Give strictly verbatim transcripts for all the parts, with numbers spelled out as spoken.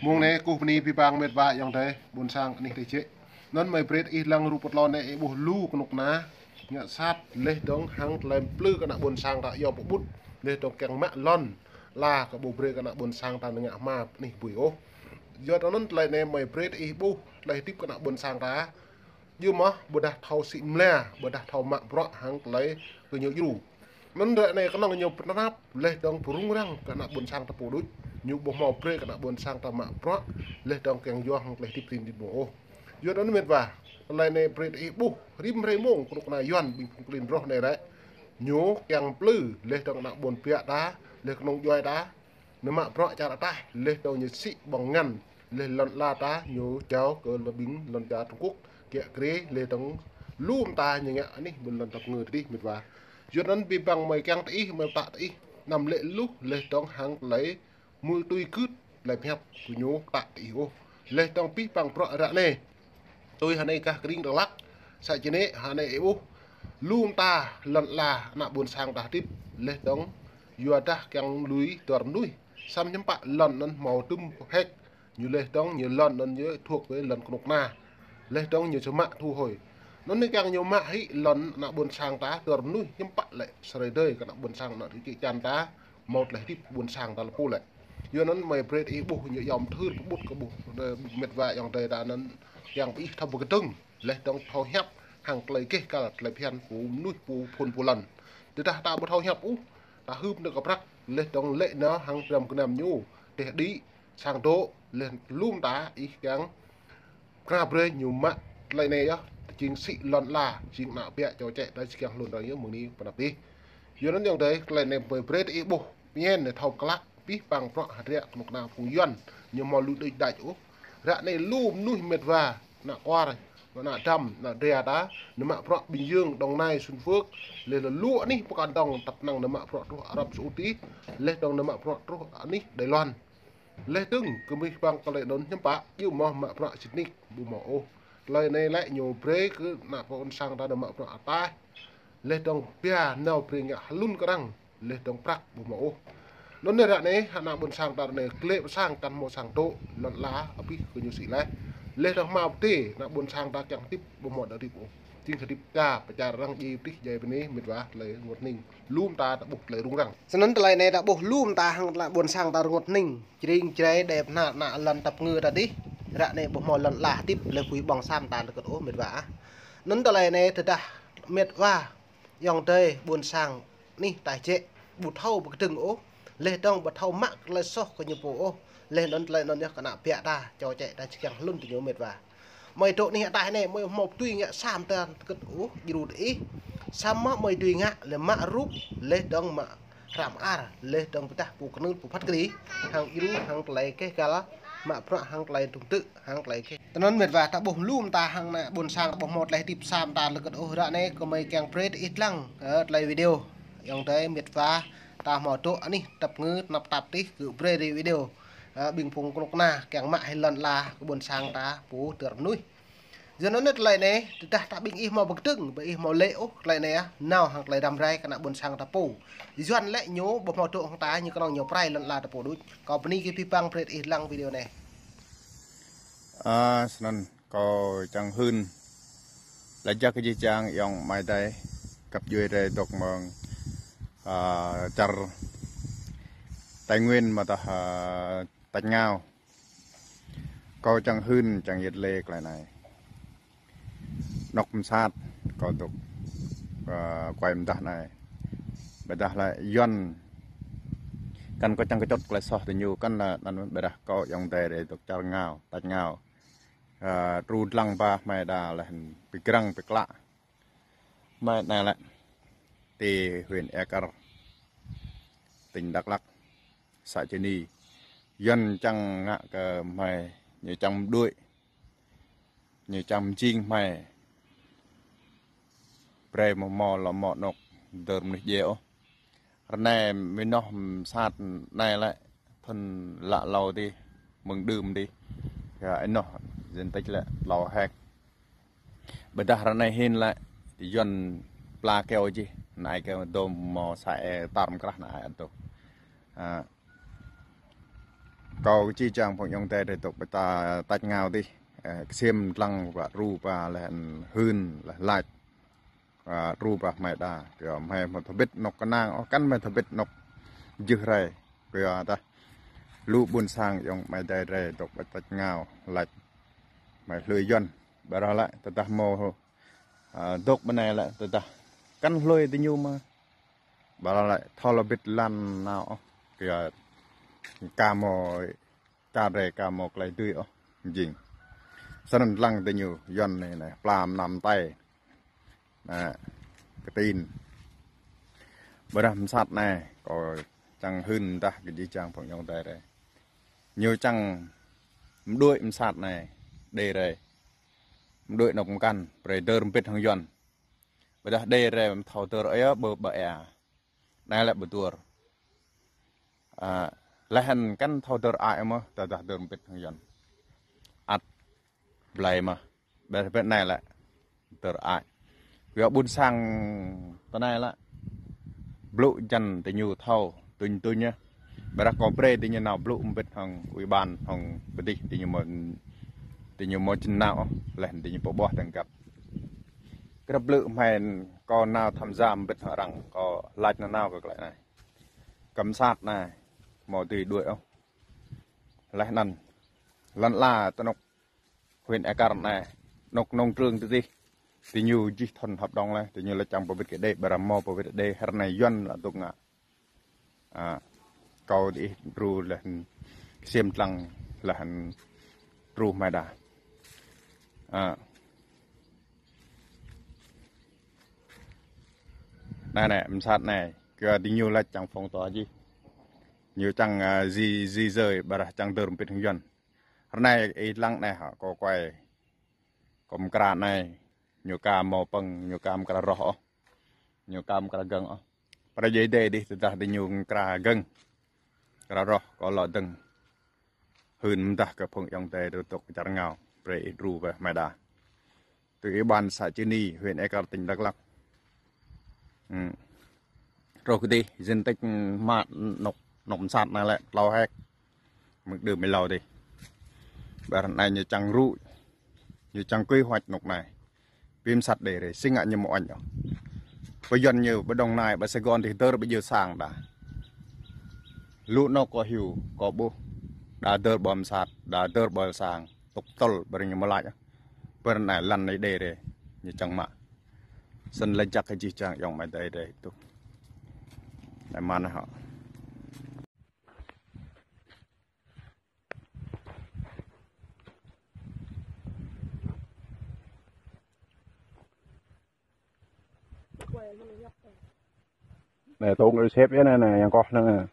Mông anai kơkuh bơni abih bang met wa ayŏng adơi ƀôn sang anih tơčĕ. Anŭn mơi brơi ih lăng rup pơtlon anai ih ƀuh lu kơnuk kơna ngă sat laih dơ̆ng hăng tơlơi plư kơ ană ƀôn sang ta yua pơƀut laih dơ̆ng kiăng mă lŏn ala kơ ƀu brơi kơ ană ƀôn sang ta ngă hma anih bui ôh. Yua anŭn tơlơi anai mơi brơi ih ƀuh tơlơi hơdip kơ ană ƀôn sang ta. Yua mơ̆ ƀôdah thâo sĭ mlĕ, ƀôdah thâo mă bruă hăng tơlơi kơ ñu djru. Anŭn ră anai kơnơ̆ng ñu pơtơnap laih dơ̆ng pơrŭng răng kơ ană ƀôn sang ta pô đôč. Ñu ƀu hmâo brơi kơ ană ƀôn sang ta mă bruă laih dơ̆ng kiăng yua hăng tơlơi hơdip rin rin mông ôh. Yua anŭn met wa, tơlơi anai brơi ih ƀuh rĭm hrơi mông kơnuk kơna Yuan ƀing phung klin rŏh anai ră. Ñu kiăng plư laih dơ̆ng ană ƀôn biă ta, laih kơnung djuai ta, ñu mă bruă čar ataih, laih dơ̆ng ñu sĭ ƀơ̆ng ngăn, laih lŏn ala ta ñu jao kơ lŏn ƀing lŏn čar Trung Quốc, kiă kriê, laih dơ̆ng lu mơta ñu ngă anih ƀơi lŏn tơpơngư tơdih met wa. Yua anŭn abih bang mơi kiăng tơ ih, mơi pơtă tơ ih, anăm lĕ luh, laih dơ̆ng hăng tơlơi mơ̆ tui gưt, tơlơi pơhiăp kơ ñu pơtă tơ ih ôh. Laih dơ̆ng abih bang bruă ră anai. Tui hơnai gah kơring Dak Lak, sa čơnĕ hơnai ih ƀuh. Lu mơta lŏn ala ană ƀôn sang ta hơdip, laih dơ̆ng yua dah kiăng lui dơ̆r mơnuih. Samơ̆ hiư̆m pă lŏn anŭn hmâo tŭm hek, ñu laih dơ̆ng ñu lŏn anŭn ñu thuộc về lŏn kơnuk kơna. Laih dơ̆ng ñu či mă thu hồi. Anŭn anai kiăng ñu mă hĭ lŏn ană ƀôn sang ta dơ̆r mơnuih hiư̆m pă lĕ sơrơi dơi kơ ană ƀôn sang ană rĭ čĕ čan ta hmâo tơlơi hơdip ƀôn sang ta lơpŭ lĕ. Yua anŭn mơi brơi ih ƀuh ñu yom thưr pơƀut kơ ƀuh, ơ, met wa ayŏng adơi ta anŭn kiăng ƀing ih thâo pơkơdơ̆ng, laih dơ̆ng thâo hiăp hăng tơlơi keh kăl tơlơi phiăn pô mơnuih pô phŭn pô lŏn. Tơdah ta ƀu thâo hiăp ôh, ta hưp nao kơ prăk, laih dơ̆ng lĕ nao hăng dram gơnam ñu, teh đĭ, sang dŏ, laih lu mơta ih kiăng kơna brơi ñu mă tơlơi anai yơh, jing sĭ lŏn ala, jing ană biă čô čĕ, đa či kiăng hlŭn răng yơh mơ̆ng anai pơnăp tih. Yua anŭn ayŏng adơi, tơlơi anai brơi brơi ih ƀuh, pơñen anai thâo klă, abih bang bruă hơdră kơnuk kơna phung Yuan, ñu hmâo lui đôč đač ôh. Ră anai lu mơnuih met wa, ană Kuar, ană Dăm, ană Drea ta, ñu mă bruă Bình Dương, Đồng Nai, Xuân Phước, laih lu anih pơkŏn dơ̆ng tăp năng ñu mă bruă truh Arab Saudi, laih dơ̆ng ñu mă bruă truh anih Đài Loan. Laih dơ̆ng kơ abih bang tơlơi anŭn hiư̆m pă, yua mơ̆ mă bruă sĭt nik, ƀu hmâo ôh. Tơlơi anai lĕ ñu brơi kơ ană ƀôn sang ta ñu mă bruă ataih. Laih dơ̆ng pia nao brơi ngă hlŭn kơ arăng, laih dơ̆ng prăk ƀu hmâo ôh. Anŭn anai ră anai, ană ƀôn sang ta ră anai, klĕ pơ sang kăn hmâo sang dŏ, lŏn ala, abih kơ ñu sĭ laih. Laih dơ̆ng hmâo pơdơi, ană ƀôn sang ta kiăng hơdip, ƀu hmâo đa hơdip ôh. Jing hơdip ta, pơčar arăng djai pơdih, djai pơnê, met wa, tơlơi rơngot hning. Lu mơta ta ƀuh tơlơi rŭng răng. Snăn tơlơi anai ta ƀuh lu mơta hăng tơlơi ƀôn sang ta rơngot hning. Jring jrai đe pơhna ană lŏn tăp ngư ta dih. Ră anai ƀu hmâo lŏn ala hơdip lĕ pui ƀơ̆ng sam ta lơkơt ôh met wa ah. Anŭn tơlơi anai tơdah met wa ayŏng adơi ƀôn sang anih ta čĕ ƀu thâo pơkơdơ̆ng ôh. Laih dơ̆ng ƀu thâo mă tơlơi soh kơ ñu pô ôh. Laih anŭn tơlơi anŭn yơh kơ ană biă ta, čô čĕ ta či kiăng hlŭn tơ ñu met wa. Mơi dŏ anih ataih anai, mơi hmâo tui ngă sam ta lơkơt ôh, djru tơ ih. Samơ̆ mơi tui ngă lĕ mă rup, laih dơ̆ng mă hră mơar, laih dơ̆ng pơdah pô kơnưl pô phat kơđi, hăng djru, hăng tơlơi keh găl, mă bruă hăng tơlơi tŭm tư̆, hăng tơlơi keh. Tơ anŭn met wa ta ƀuh lu mơta hăng ană ƀôn sang ta ƀuh hmâo tơlơi hơdip sam ta lơkơt ôh ră anai kơ mơi kiăng brơi tơ ih lăng, ơ, tơlơi video. Ayŏng adơi met wa ta hmâo dŏ anih tăp ngư tơnap tap tih kơ brơi tơ video. Ơ, ƀing phung kơnuk kơna kiăng mă hĭ lŏn ala kơ ƀôn sang ta pô dơ̆r mơnuih. Yua anŭn tơlơi anai, tơdah ta ƀing ih hmâo pơkơdơ̆ng, ƀing ih hmâo lĕ ôh, tơlơi anai ah, nao hăng tơlơi răm rai kơ ană ƀôn sang ta pô. Yuan lĕ ñu, ƀu hmâo dŏ hăng ta, ñu kơnơ̆ng ñu pơrai lŏn ala ta pô đôč. Kâo bơni kơ abih bang brơi ih lăng video anai. Ơ, snăn, kâo čang hưn. Laih jak kơ jih jang ayŏng amai adơi, găp djuai rai dŏ mơ̆ng, ơ, čar Tây Nguyên mơ̆ tah, ơ, tač rơngiao. Kâo čang hưn, čang yăt lĕ tơlơi anai. Anŏ mơsat, kâo dŏ, ơ, kuai mơdah anai. Ƀôdah lĕ Yuan. Kăn kâo čang kơčŏt tơlơi soh tơ ñu, kăn lĕ anăn ƀôdah kâo ayŏng adơi rai dŏ čar rơngiao, tač rơngiao. Ơ, tru dlăng ba hmei đa lĕ pơgrăng pơklă. Hmei anai lĕ ti huyện Ea Kar, tỉnh Đắk Lắk, xã Čư̆ Ni. Yuan čang ngă kơ hmei, ñu čang mđuĕ, ñu čang mjing hmei. Brei mơ̆ hmâo lŏ mŏ anŏ dơ̆r mơnuih djai ôh. Rơnai mơnoh mơsat anai lĕ thŭn lă hlâo dih, mơ̆ng đưm dih. Yua anŏ dân tộc lĕ hlâo hek. Ƀôdah rơnai hĭn lĕ Yuan pla keo jih, anai kơ dôm mơ̆ sa e tar mơkrah anai ăt dŏ. Ha. Kâo kơ či čang phung ayŏng adơi dôk ƀơi ta tač ngao adih. Ơ, ksiêm lăng wa tru wa lĕ hưn lĕ lač. Wa tru wa hmei đa. Kyua hmei mơ̆ thâo bĭt anŏ kơnang ôh, kăn hmei thâo bĭt anŏ jưh rai. Kyua dah lu ƀuôn sang ayŏng amai adơi rai dôk ƀơi tač ngao lač. Hmei hlơi Yuan. Ƀiădah lĕ, tơdah mơ̆, ơ, dôk ƀơi anai lĕ, tơdah kăn hlơi diñu mơ̆. Ƀiădah lĕ, thâo lŏ bĭt lăn nao ôh. Kyua ka mơ̆ čar rai ka mơ̆ tơlơi dưi ôh. Jing. Snăn lăng diñu Yuan anai, anai, pla mnăm tai. Anai, kơtin. Ƀiădah mơsat anai, kâo čang hưn dah kơ či čang phung ayŏng adơi rai. Ñu čang mđuĕ mơsat anai, đe rai. Mđuĕ anŏ mkăn, brơi dơr mbĭt hăng Yuan. Ƀiădah đe rai mthâo dơr ơi ƀơ ƀă ea. Anai lĕ ƀu dơr. Ơ, lĕ hăn kăn thâo dơr ai mơ̆, tơdah dơr mbĭt hăng Yuan. Ăt blai mơ̆. Ƀiădah ƀiădah anai lĕ dơr ai. Kyua ƀuôn sang tơ anai lĕ. Blŭ jăn diñu thâo, tuñ tuñ yơh. Ƀiădah kâo brơi diñu nao blŭ mbĭt hăng ủy ban hăng pơdih diñu mơ̆, diñu mơ̆ jăn nao, lĕ diñu pơƀuh tơngkăp. Krăp blŭ hmei kâo nao tham gia mbĭt hăng arăng, kâo lač nao nao kơ tơlơi anai. Kơ mơsat anai, mơ̆ dưi đuĕ ôh. Lĕ anăn, lăn ala tơ anŏ huyện Ea Kar anai, anŏ nông trường tơ dih. Diñu jih thŭn hợp đồng lĕ, diñu lĕ čang pơwĭt kơ đe, ƀiădah mơ̆ pơwĭt đe, hrơi anai Yuan lĕ dôk ngă. Ơ, kâo dih tru lĕ, ksiêm lăng lĕ, tru hmei đa. Ơ. Anai anai, mơsat anai, kyua diñu lĕ čang phong tỏa jih. Ñu čang, ơ, di, di dời, ƀiădah čang dơr mbĭt hăng Yuan. Hrơi anai ih lăng anai hă, kâo kuai. Kâo mkra anai, ñu ka mâo pơ̆ng, ñu ka mkra roh ôh. Ñu ka mkra gơ̆ng ôh. Ƀiădah djai dêh dih tơdah diñu mkra gơ̆ng. Mkra roh, kâo lŏ dơ̆ng. Hưn mdah kơ phung ayŏng adơi dôk čar ngao. Brơi ih tru wa hmei đa. Từ ủy ban xã Chư Ni, huyện Ea Kar, tỉnh Đắk Lắk. Hm. Truh kơ dih, diện tích mă anŏ, anŏ mơsat anai lĕ, tlâo héc. Mơ̆ng đưm mơ̆ tlâo dih. Ƀiădah anai ñu čang rŭ, ñu čang quy hoạch anŏ anai. Bi mơsat đe rai, si ngă ñu mơ̆ uañ ôh. Ƀơi Yuan ñu, ƀơi Đồng Nai, ƀơi Sài Gòn dih dơr ƀơi jơ sang đa. Lu anŏ kâo hyu, kâo ƀuh. Đa dơr ƀơi mơsat, đa dơr ƀơi sang. Tŭk tơl, ƀơi ñu mơ̆ lač. Ƀơi anai lăn anai đe rai, ñu čang mă. Snăn lĕ jak kơ jih jang ayŏng amai adơi rai tŭ. Anai mơ̆n hă. Anai tông ơi sếp yơh anai, anai, yang koh anai, anai.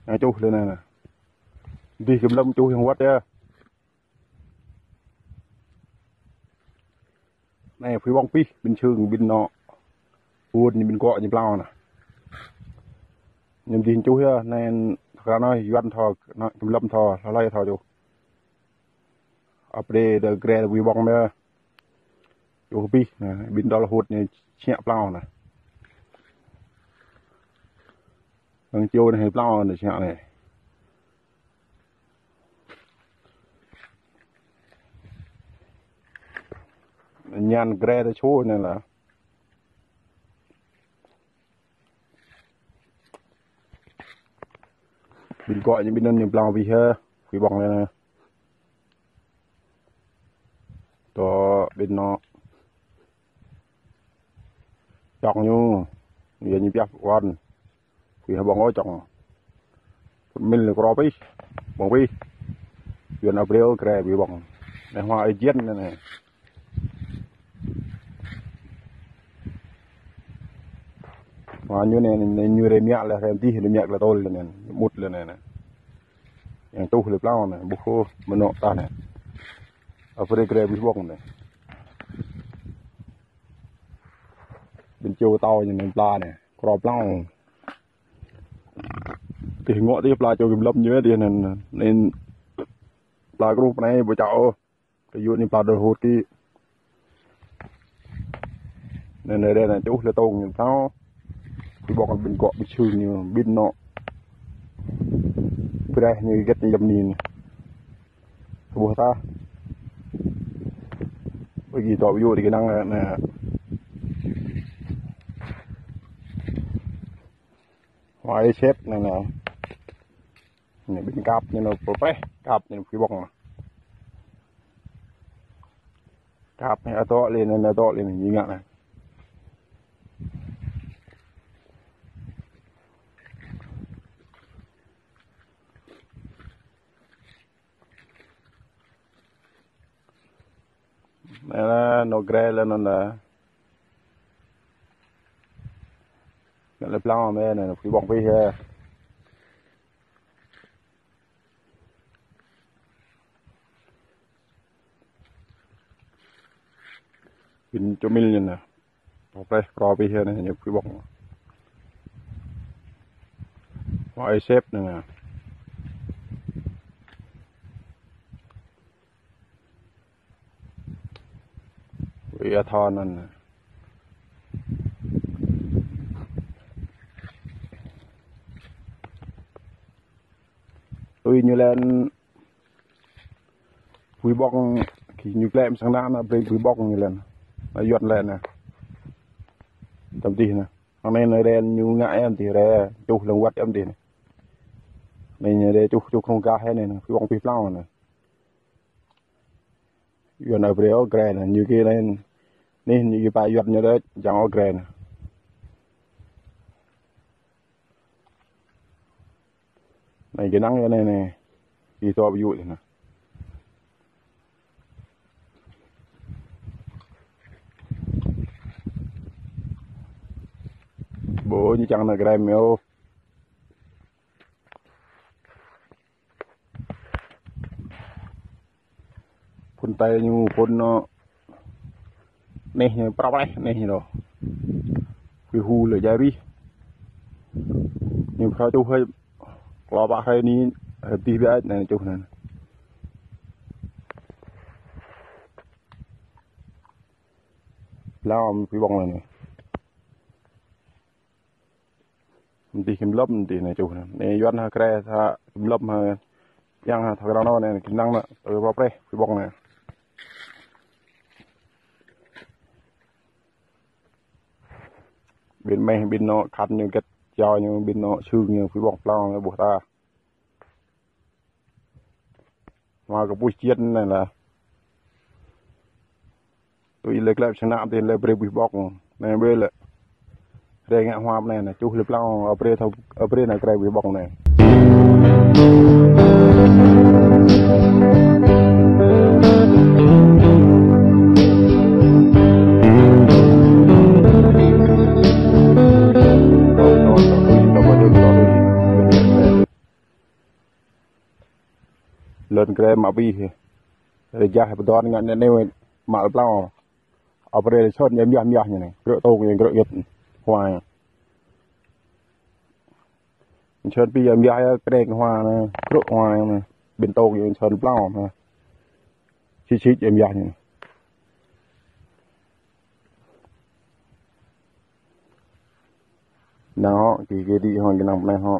Yang čuh lĕ anai, anai. Dih kơ mlŏm čuh yang wăt yơh. Anai, phui ƀơ̆ng pih, ƀing čhưng, ƀing anŏ. Ƀuôn ñu ƀing gŏ ñu plao anai. Ñu dih čuh yơh, anai, kơ anai, Yuan thâo, anai, kơ mlŏm thâo, hlơi thâo čuh. Ăp đe, đe gre, phui ƀơ̆ng anai. Čuh pih, anai, ƀing dŏ hŭt anai, čiă plao anai. Hăng čô anai, plao anai, čiă anai. Ñan gre ta čô anai lah. Ƀing gŏ ñu ƀing anŭn ñu plao pih hă, phui ƀơ̆ng anai. Tơ ƀing anŏ. Čŏng ñu, yua ñu pioh wăn. Pih ƀơ̆ng ôh čŏng. Phŭt mĭn lĕ krô pih, ƀơ̆ng pih. Yuan April gre pih ƀơ̆ng. Anai hmua ơi jiăn anai. Hmua ñu anai, anai ñu rai mă lĕ, rai dih, rai mă lĕ tơl anai, mŭt lĕ anai, anai. Yang čuh lĕ plao anai, ƀuh ôh, mơnŏ tah anai. April gre pih ƀơ̆ng anai. Ƀing čô tâo ñu anai pla anai, krô plao. Tih ngŏ tih pla čô kơ mlŏm ñu tih anŭn, anŭn pla kruh pơ anai ƀu čă ôh. Kơ yua anai pla dơr hŭt kơ. Anŭn anai đe anai čuh lĕ tông ñu thâo. Pih ƀơ̆ng ƀing gŏ ƀing čhưng ñu ƀing anŏ. Brơi ñu gĕt ñu lăm nin. Ƀuh ta. Ôi, gih dŏ ƀu djơ̆ đĭ kơnang anai. Hua ơi sĕt anai anai. Anai ƀing kăp ñu anai pơpreh, kăp ñu anai pơkĭ ƀŏk anai. Kăp anai adŏ lĕ anai, adŏ lĕ anai, ñu ngă anai. Anai anai, anŏ grê lĕ anŭn anai. Ngă lĕ blang mơ̆n anai, pơkĭ ƀŏk pih hă. Ƀing čô mil ñu anai. Pơpreh krô pih anai, ñu pơkĭ ƀŏk. Hua ơi sĕt anai. Ui, a thon anai. Tui ñu lĕ pơkĭ ƀŏk, kih ñu klĕ mơ̆ng sang anai, anai brơi pơkĭ ƀŏk ñu lĕ. Anai Yuan lĕ anai. Tăm tih anai. Anai anai ren ñu ngă em tih re, čuh lăng wăt em tih anai. Anai anai re čuh, čuh krông gah anai, pơkĭ ƀŏk pih blang anai. Yuan anai brơi ôh grê anai, ñu kơ anai. Anai ñu kơ pă Yuan ñu đĕč, čang ôh grê anai. Anai kơnang anai anai. Gih dŏ ƀu djơ̆ anai. Ƀu ñu čang anai grê mơ̆ ôh. Phun tơi ñu phun anai ñu prăp reh anai ñu đôč. Pơkĭ hu lĕ jai rih. Ñu phrâo čuh hơi. Klâo pă hrơi anai, hrơi tih biă anai čuh anai. Blang pơkĭ ƀŏk anai. Mơ̆ng tih kim lŏm mơ̆ng tih anai čuh anai. Anai Yuan hă grê hă kim lŏm hă. Yang hă thâo kơnang anai, kơnang anai, tơ pơpreh pơkĭ ƀŏk anai. Ƀing meh, ƀing anŏ khăn ñu gĕt, jao ñu, ƀing anŏ sưng ñu, pơkĭ ƀŏk blang anai ƀuh ta. Hua kơ pui čiên anai lah. Tui lĕ klĕp sang anai tih lĕ brơi pơkĭ ƀŏk. Anai ƀơi lĕ. Re ngă hua anai anai, čuh lĕ blang, ơ brơi thâo, ơ brơi anai grê pơkĭ ƀŏk anai. Lŏn grê mă pih. Rơjah pơdon ngă anai anai mă blang. Ơ brơi lĕ sơ̆n yơh miah miah ñu anai. Krư̆ tông yơh krư̆ gĕt hua. Sơ̆n pih yơh miah yơh krĕng hua anai. Krư̆ hua anai. Ƀing tông yơh sơ̆n blang anai. Sĭt sĭt yơh miah ñu anai. Anai hŏ, kih kơ đĭ hŏ, kơnang anai hŏ.